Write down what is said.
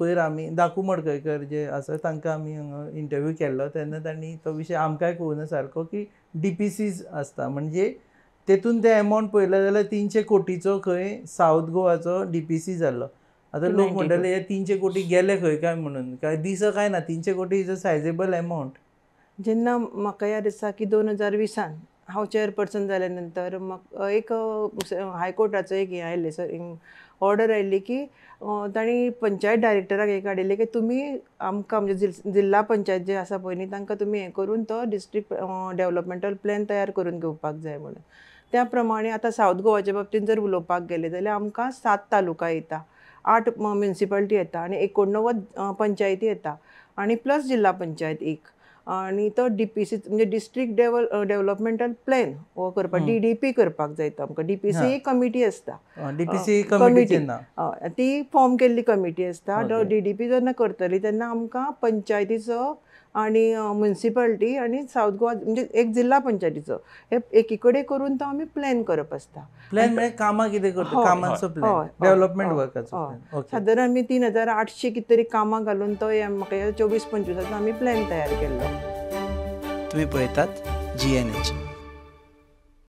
पयर आमी दाकू मडकयकर जे आसा तांकां आमी हांगा इंटरव्यू केल्लो तेन्ना तांणी तो विशय आमकांय कळूना सारको की डीपीसीज आसता, म्हणजे तेतून ते एमावंट पळयले जाल्यार 300 कोटीचो खंय सावथ गोवाचो डीपीसी जाल्लो. आतां लोक म्हणटले हे 300 कोटी गेले खंय काय म्हणून, काय दिस काय ना, 300 कोटी is a sizeable amount. जेन्ना म्हाका याद आसा की 2020 हांव चेअरपर्सन जाल्या नंतर म्हाका एक हायकोर्टाचो एक हें आयिल्लें, ऑर्डर आयिल्ली की तांणी पंचायत डायरेक्टराक हें काडिल्लें की तुमी आमकां म्हणजे जिल्ला पंचायत जे आसा पळय न्ही तांकां तुमी हें करून तो डिस्ट्रिक्ट डेवलपमेंटल प्लॅन तयार करून घेवपाक जाय म्हणून. त्या प्रमाणे आतां सावथ गोवाच्या बाबतींत जर उलोवपाक गेलें जाल्यार आमकां 7 तालुका येता, 8 म्युनिसिपालिटी येता आनी 89 पंचायती येता आनी प्लस जिल्ला पंचायत एक, आनी तो डीपीसी म्हणजे डिस्ट्रिक्ट डेवलपमेंटल प्लॅन हो करपाक डीडीपी करपाक जाय तो आमकां. डीपीसी ही कमिटी आसता, डीपीसी कमिटी ती फॉर्म केल्ली कमिटी आसता. डीडीपी जेन्ना करतली तेन्ना आमकां पंचायतीचो आनी म्युनिसिपालिटी आनी सावथ गोवा म्हणजे एक जिल्ला पंचायतीचो हे एकी कडेन करून तो आमी प्लॅन करप आसता. प्लॅन म्हणजे कामां कितें करता, कामांचो प्लॅन, डेव्हलपमेंट वर्काचो. सादारण आमी 3800 कितें तरी कामां घालून तो म्हाका 24-25 आमी प्लॅन तयार केल्लो. तुम्ही पळयतात GNH.